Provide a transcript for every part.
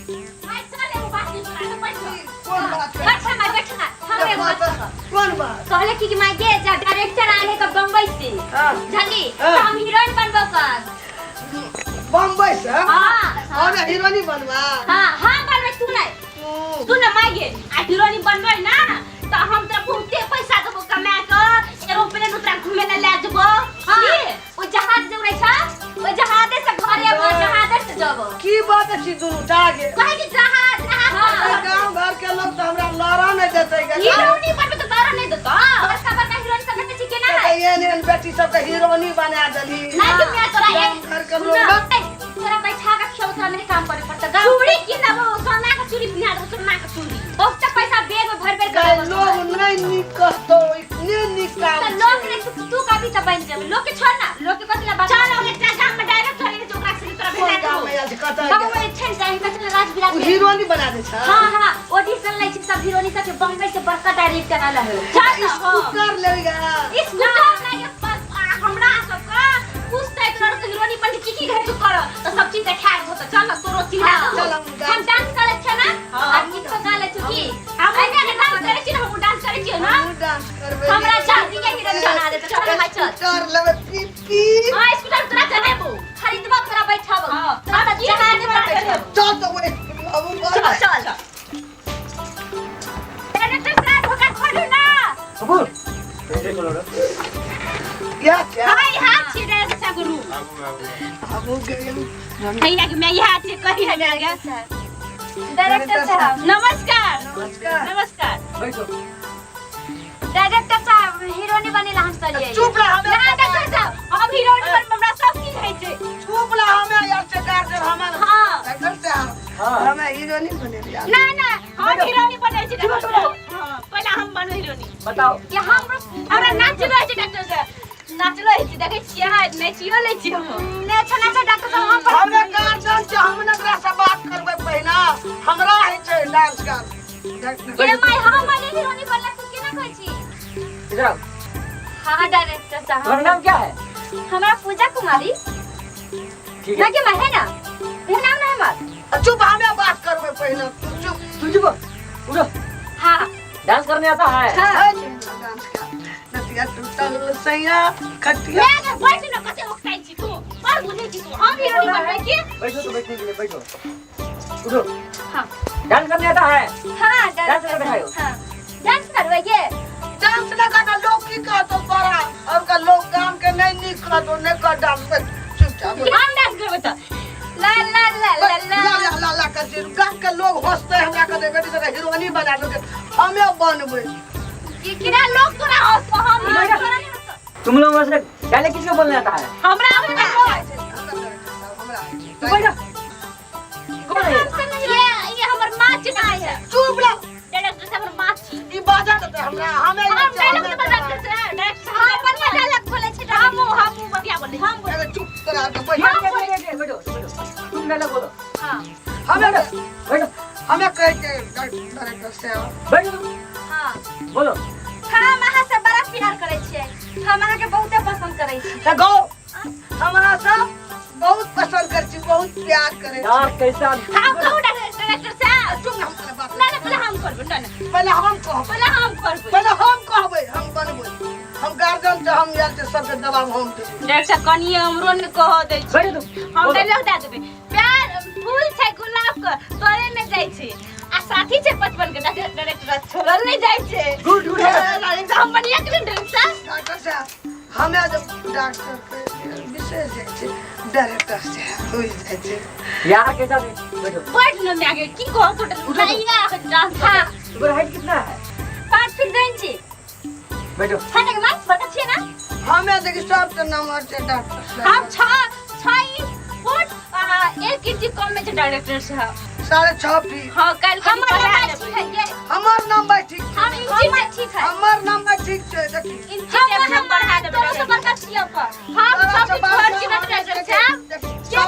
माय चल एगो बात नहीं तोरा बैठ कोन बात है? बैठ माय बैठ ना हम एगो बात कहब। कोन बात कहले कि माय गे जा डायरेक्टर आले का बम्बई से हाँ। झली हाँ। तो हम हीरोइन बनबो कर बम्बई से हाँ और हीरोनी बनवा हाँ हम बनबै तू नहीं तू तू ना माय गे आ हीरोइन बनबै ना तो हम तोरा बहुते पैसा देबो कमा के एरोप्लेन उतरा घूमे ला ले जेबो हाँ ओ जहाज जे उड़ै छ ओ जहाजे से घरे आबो जहाजे से जबो की बात छी दुनू टागे कहे कि जहाज जहाज गांव घर के लोग तो हमरा लड़ा नहीं देते गे हीरोनी बनबे तो तोरा नहीं देतो बड़का बड़का हीरोइन सब देखै छी केना है एहन एहन बेटी सबके हीरोनी बना देली नहीं कि मैं तोरा गाँव घर के लोग सुन तोरा बैठा के खेल तोरा नहीं काम करे पड़ता चूड़ी की देबो सोना के चूड़ी पिन्हा देबो सोना के चूड़ी बहुत पैसा बैग में भर भर के के लोग नहीं नीक कहतो इतने नीक काम तो लोग नहीं तू तू कभी तो बन जाबे लोग के छोड़ ना लोग के कथी ला बात चल हम एकटा गाम में डायरेक्ट चले के ओकरा से तोरा कोन भेटा गाँव देबो में आयल छै कतऽ गाँव में छै जाहि के चल राजविराज ओ में हीरोनी बना दे छै हाँ हाँ ऑडिशन लै छै सब हीरोनी सब के बम्बई से बड़का डायरेक्टर आला है चल ना हाँ स्कूटर लेगा स्कूटर नहीं के बस हमरा सबके कुछ तय कर के हीरोनी बन के की की घाय कर तो सब चीज देखा देबो तो चल ना तोरो चिन्हा देबो चल हम हम डांस कर ले ना आ गीत तो गा ले छी की हम एने डांस करे छी ना हम डांस करे छी ना हमहूँ डांस करबै हमरा चाहती के हीरोइन बना दे चल भाई चल स्कूटर लेबै पी पी हां स्कूटर तोरा चलेबो खरीदबो तोरा बैठाबो तोरा जहाज पर बैठाबो चल तो ओए हमहूँ चल चल डायरेक्टर साहब ओकर खोलू ना कपूर या क्या हाय हाथ छी डायरेक्टर साहब के रूम हमहूँ गेल हैया के मैं यहाँ छी कही है डायरेक्टर साहब नमस्कार नमस्कार नमस्कार बैठो डायरेक्टर साहब हीरोनी बनेला हम चलिए चुप रह हमे ना डॉक्टर साहब हम हीरोइन बन हमरा सब चीज है छै चुप रह हमे यार से कार दे हमे हां डॉक्टर साहब हाँ। हमे हीरोनी बनेलिया ना ना हम हीरोइन बनै छी डॉक्टर साहब हां पहला हम बनो हीरोनी बताओ कि हम हमरा नाच रहै छै डॉक्टर साहब नाचलो है छी देखै छियै अहाँ नाचियो लै छी हम नाचो नाचो डॉक्टर साहब हम पर हमे गार्जियन छै हम एकरा से बात करबै पहिना हमरा होइ छै डांस कर ये माय हम माने हीरोनी बनला तू केना कहै छी इधर आओ हां डायरेक्टर तुम्हारा साहब नाम क्या है हमारा पूजा कुमारी ठीक ना है के माय है ना ये नाम ना हमार चुप हमे बात करबै पहिना तू चुप तुम चुप उठो हां डांस करने आता है हां होइ छै डांस कर नतिया टूटल सैया खटिया मैं अगर बैठ न कते उकताइ छी तू पर बुझै छी तू हम हीरोनी बनबै की बैठो तो बैठने के लिए बैठो उठो हां डांस करने आता है हां डांस कर दिखाओ। हां डांस करबै ये डांस ना करना लोग की कहतो बड़ा और का लोग गाम के नहीं नीक कहतो नहीं कर डांस बस चुपचाप हम डांस करबै तऽ ला ला ला ला ला ला ला ला ला कर जे गाम के लोग हंसते हमरा कहते बेटी तोरा हीरोइनी बना दोगे हमे बनबै कि किना लोग तोरा हंसतो हम हीरोइन तोरा नहीं हंसतो तुम लोग वैसे पहले किसको बोलने आता है हमरा आबै ना हमरा तू बैठो कौन है ये? ये ये हमर माँ छी ना है चुप रह डायरेक्टर साहब हमर माँ छी ई बाजा देते हमरा हमे हम डायलॉग देबै डॉक्टर साहब डायरेक्टर हां साहब बढ़िया डायलॉग बोलै छै हमहूँ हमहूँ बढ़िया बोलै हम अरे चुप तोरा के बैठ बैठो बैठो बैठो बैठो तुम डायलॉग बोलो हां हमे बैठो हमे कहै के डायरेक्टर साहब बैठो तुम हां बोलो हम अहाँ से बड़ा प्यार करै छियै हम अहाँ के बहुते पसंद करै छी तऽ गौ हमरा सब बहुत पसंद करै छी बहुत प्यार करै छी यार कैसा हम कहू डायरेक्टर साहब चुप ना हम तोरा बात ना ना पहले हम करबै ना ना पहिले हम कहबै पहले हम करबै पहिले हम कहबै हम बनबै हम गार्जियन छै हम आयल छै सबके दबाव हम देबै डायरेक्टर साहब कनिए हमरो ने कह दै छी बैठो तुम हम बोलो। डायलॉग दए देबै प्यार फूल छै गुलाब के तोड़े नहि जाइ छै आ साथी छै बचपन के डायरेक्टर छोड़ल नहि जाइ छै गुड गुड डायरेक्टर हम बढ़िया के डायरेक्टर साहब डॉक्टर साहब हमे जब डॉक्टर के विशेष जाइ छै डायरेक्टर साहब होइ जाइ छै यार कैसा बैठो बैठ न माय गे की कहत तो भैया डांस हां तुम्हारा हाइट कितना है 5 फीट 2 इंची बैठो है ना माय बड़का छियै ना हमे देखी सब तऽ नम्बर छै डॉक्टर साहब हम 6 6 फुट 1 इंच कम में छै डायरेक्टर साहब 6.5 फीट हां काल हमर नंबर ठीक है ये हमर नंबर ठीक छै हम इंची हमर ठीक है हमर नंबर ठीक छै देखी इंची टेप हम बढ़ा देबै तोरो से बड़का छियै पर हम सब कुछ छोड़ के ना डायरेक्टर साहब के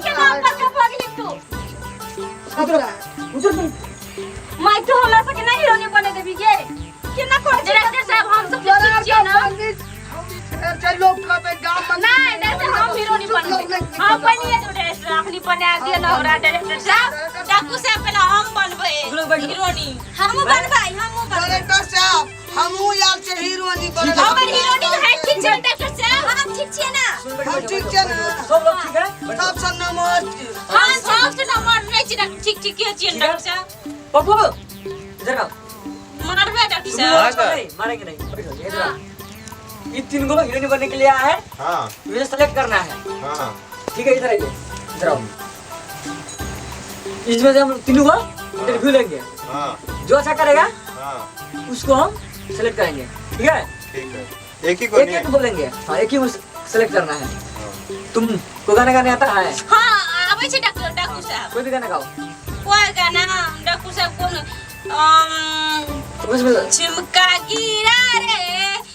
के नाम पर का भऽ गेली तू उधर तुम माय तू हमरा सबके नहीं हीरोनी बने देबी गे केना कहै छै डायरेक्टर साहब हम सब ठीक छियै ना लोग कहबै गाम में नहीं डायरेक्टर हम हीरोनी बनबै हम बनिए देबै डायरेक्टर अखनी बना दिअ ना हमरा डायरेक्टर साहब डाकू साहब पहले लोग बैठो। हीरोनी। हमहूँ बनबै, हमहूँ बनबै। डायरेक्टर साहब, हमहूँ आयल छै हीरोनी बनै। हमर हीरोनी है, ठीक छै डॉक्टर साहब? हम ठीक छियै ना? सुन, बैठो, हम बैठो, ठीक बैठो, छै ना? बैठो। सब लोग ठीक है? बैठो। सबसँ नमहर छी। हाँ, सब से नंबर नहीं छी डॉक्टर, ठीक ठीक के छियै ठीक है। डॉक्टर साहब। पप्पू, इधर आओ। मारबै डॉक्टर तुम साहब? लोग हाँ, सर। नहीं मारेंगे, नहीं, बैठो इधर आओ। ये तीन गो हीरोइन बनने के लिए आया है। हाँ। मुझे सेलेक्ट करना है। हाँ। ठीक है, इधर आइए, इधर आओ। इसमें से हम तीनों को इंटरव्यू लेंगे। हाँ। जो अच्छा करेगा हाँ, उसको हम सेलेक्ट करेंगे, ठीक है? ठीक है। एक ही को एक नहीं? एक बोलेंगे। हाँ, एक ही को सेलेक्ट करना है। हाँ। तुमको गाना गाने आता है? हाँ, आबै छै डॉक्टर, डॉक्टर साहब। कोई भी गाना गाओ। कोई गाना डॉक्टर साहब? कोन तो उसमें झुमका गिरा रे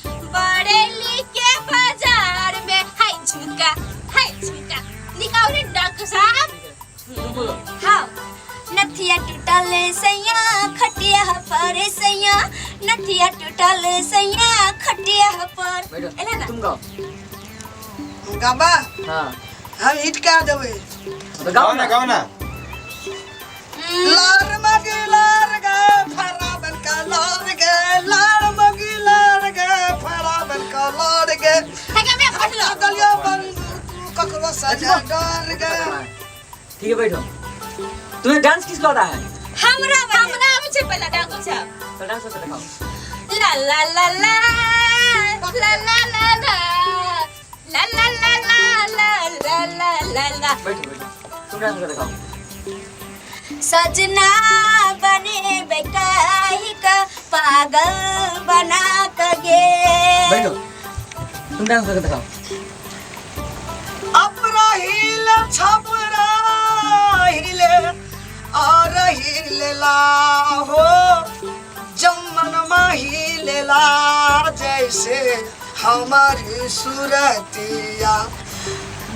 बरेली के बाजार में, हाय झुमका, हाय झुमका। निकाल रे डॉक्टर साहब। तुम बोलो। हाँ, नथिया टूटल सैया खटिया पर, सैया नथिया टूटल सैया खटिया पर। बैठो। एला ना। तुम गाओ। गाबा? हाँ। हम हिट कए देबै। तो गाओ। गाओ ना, गाओ ना। लार मगी लार गे फरा बन का लार गे, लार मगी लार गे फरा बन का लार गे। हे मैं पढ़लो। दलिया बंधु तू ककरो सजा डर गे। ठीक है, बैठो। तुम्हें डांस किसको आता है? हमरा। हमरा आबै छै पहिला डॉक्टर साहब। तो डांस करके दिखाओ। ला ला ला ला ला ला ला ला ला ला ला ला ला ला ला ला। बैठो, बैठो। तुम डांस करके दिखाओ। सजना बने बेकाही का पागल बना के गे। बैठो, तुम डांस करके दिखाओ। अपरा हिले छपरा हिले और हिले ला हो जमन हिले ला, जैसे हमारी सूरतिया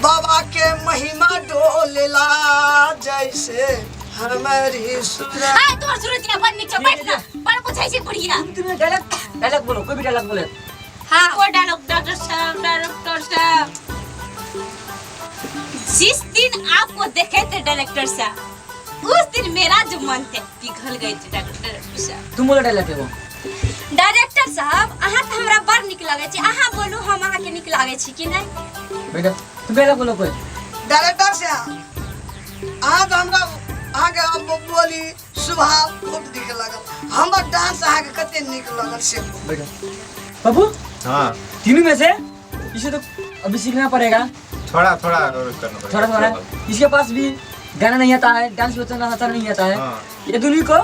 बाबा के महिमा डोलेला, जैसे हमारी सूरत। हाय तोर सूरतिया बड़ नीक छौ, बैठ ना, बड़ बुझै छै बुढ़िया। तुम डायलॉग, डायलॉग बोलो, कोई भी डायलॉग बोले। हाँ। कोई डायलॉग डॉक्टर साहब? डॉक्टर साहब, जिस दिन आपको देखे थे डायरेक्टर साहब, उस दिन मेरा जो मन थे पिघल गए थे डॉक्टर साहब। तुम बोलो डायलॉग एगो। डायरेक्टर साहब, अहाँ तऽ हमरा बड़ नीक लगै छी। अहाँ बोलू, हम अहाँके नीक लागै छी कि नहि? बैठो, तुम डायलॉग बोलो कोई। डायरेक्टर साहब, अहाँ तऽ हमरा अहाँके अब बोली स्वभाव बहुत नीक लगल। हमर डांस अहाँके कते नीक लगल से कहू। बैठो बाबू। हाँ। तीनों में से इसे तो अभी सीखना पड़ेगा। थोड़ा थोड़ा और करना पड़ेगा। थोड़ा थोड़ा। इसके पास भी गाना नहीं आता है, डांस भी उतना अच्छा नहीं आता है। हाँ। ये दोनों को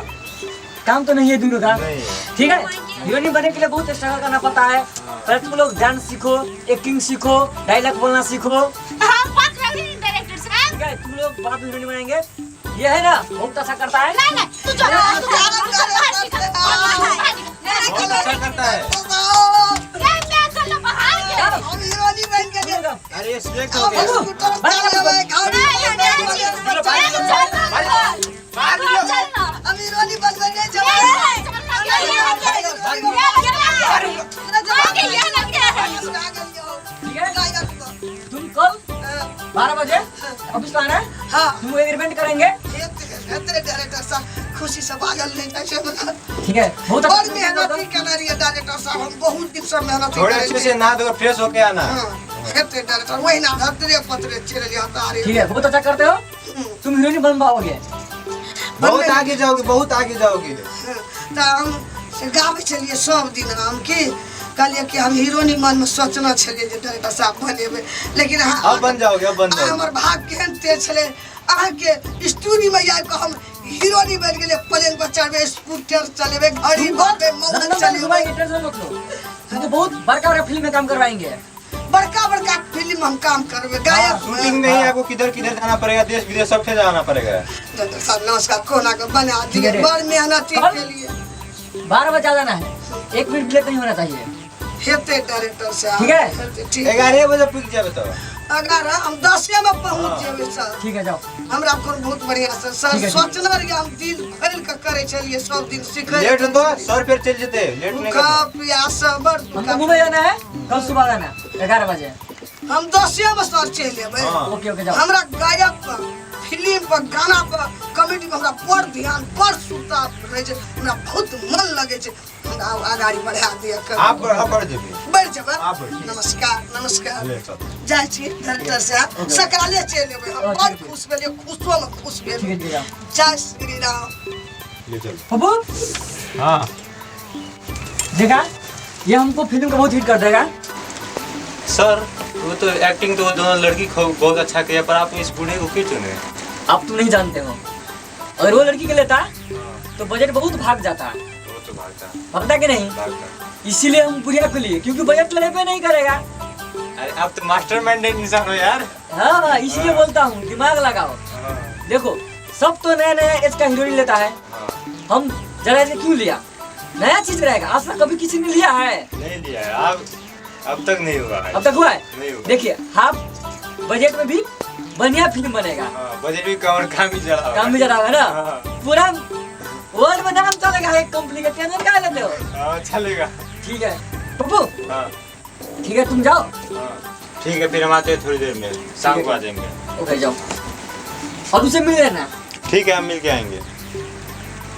काम तो नहीं है दोनों का। नहीं है। ठीक है, हीरोइन बनने के लिए बहुत स्ट्रगल करना पड़ता है। पहले तुम लोग डांस सीखो, एक्टिंग सीखो, डायलॉग बोलना सीखो। हम बात कर रहे डायरेक्टर साहब। ठीक है, तुम लोग बाद में हीरोइन बनाएंगे। ये है ना, बहुत अच्छा करता है। नहीं नहीं, तू जो तू तू जो बाहर निकल, बाहर निकल। बहुत अच्छा करता है। मैं मैं चलो बाहर के। हम हीरोनी बन के तुम लोग अरे, सिलेक्ट हो हम गया। स्कूटर चलेबै, गाड़ी चलेबै। बाहर निकलो। हम हीरोनी बनबै नहि जेबै। ठीक है, तुम कल 12 बजे ऑफिस में आना है। हाँ। तुम एग्रीमेंट करेंगे। हेतै डायरेक्टर साहब, खुशी से बाजल नहि जाइ छै हमरा। ठीक है, बहुत बड़ अच्छा। मेहनती केने रहियै डायरेक्टर साहब, हम बहुत दिन से मेहनत थोड़े अच्छे से नहा धो फ्रेश होके आना। हाँ, हेतै डायरेक्टर, वही ना धतरे पतरे चलि गेलियै हतारे। ठीक है, बहुत अच्छा करते हो तुम, हीरोइन बन पाओगे। बहुत आगे जाओगे, बहुत आगे जाओगे। तऽ हम से गाबै छलियै सब दिन। हम की कहलियै कि हम हीरोनी मनमे सोचने छलियै जे डायरेक्टर साहब बनेबै, लेकिन अहाँ अब बन जाओगे, अब बन अहाँ जाओगे। हमर भाग केहन तेज छलै, अहाँके स्टूडियोमे आबि कऽ हम हीरोनी बनि गेलियै। प्लेन पर चढ़बै, स्कूटर चलेबै, घड़ी बनबै, मोबाइल लंदन में चलेबै। घुमाएंगे, टेंशन मत लो, तुमको बहुत बड़का बड़का फिल्म में काम करवाएंगे। बड़का बड़का फिल्म हम काम करबै गायक। शूटिंग में ही आपको किधर किधर जाना पड़ेगा, देश विदेश सब जाना पड़ेगा। डायरेक्टर साहब नमस्कार, कोना के बना ठीक है दिए। रे। बड़ मेहनती कल? केलिए। 12 बजे आ जाना है, एक मिनट भी लेट नहीं होना चाहिए। हेतै डायरेक्टर साहब। ठीक है? हेतै, ठीक। 11 बजे पुग जाबे तो। 11, हम 10 में पहुँच जेबै सर। ठीक है, जाओ। हमरा कोन बहुत बढ़िया से सर। ठीक है, ठीक। सोचने रहियै, हम दिल खोलि के करै छलियै सब दिन सिखै। लेट हो तो सर फिर चल जेते, लेट नहीं भूखा करना। प्यास बड़ हमको दुखा। मुंबई जाना है, कल सुबह जाना है 11 बजे। हम 10 में सर चलि एबै। हाँ। ओके ओके, जाओ। हमरा गायक पर फिल्म पर गाना पर कॉमेडी पर हमरा बड़ ध्यान बड़ सुरता रहै छै, हमरा बहुत मन लगै छै। हमरा अगाडि बढ़ा दिअ। आप आप बढ़ जेबे। बढ़ि जेबै। आप बढ़ि जेबै। नमस्कार नमस्कार। ले चल। जाइ छी डायरेक्टर साहब, सकाले चलि एबै हम। बड़ खुश भेलियै, खुशोमे खुश ठीक है, भेलियै। ठीक है। जय श्री राम। ले चल। पप्पू। हाँ। देखा, ये हमको फिल्म का बहुत हिट कर देगा। सर वो तो एक्टिंग तो वो दोनों लड़की बहुत अच्छा किया, पर आप इस बूढ़े को क्यों चुने? आप तुम नहीं जानते हो, अगर वो लड़की के लेता तो बजट बहुत भाग जाता। वो तो भागता। भागता कि नहीं? भागता। इसीलिए हम बुढ़िया को लिए, क्योंकि बजट लड़े पे नहीं करेगा। अरे आप तो मास्टरमाइंड इंसान हो यार। हाँ, इसलिए बोलता हूँ दिमाग लगाओ। देखो सब तो नया नया एज का हीरोइन लेता है, हम जरा ऐसे क्यों लिया? नया चीज रहेगा, आज तक कभी किसी ने लिया है? नहीं लिया है, अब तक नहीं हुआ है। अब तक हुआ है? नहीं हुआ। देखिए हाफ बजट में भी बढ़िया फिल्म बनेगा। हाँ, बजट भी कम और काम भी ज्यादा होगा। काम भी ज्यादा होगा ना। हाँ। पूरा वर्ल्ड में नाम चलेगा एक कंपनी का, टेंशन क्या लेते हो? हाँ, चलेगा। ठीक है पप्पू। हाँ। ठीक है, तुम जाओ। हाँ, ठीक है, फिर हम आते हैं थोड़ी देर में, शाम को आ जाएंगे। ओके जाओ, और उसे मिल लेना। ठीक है, हम मिल के आएंगे।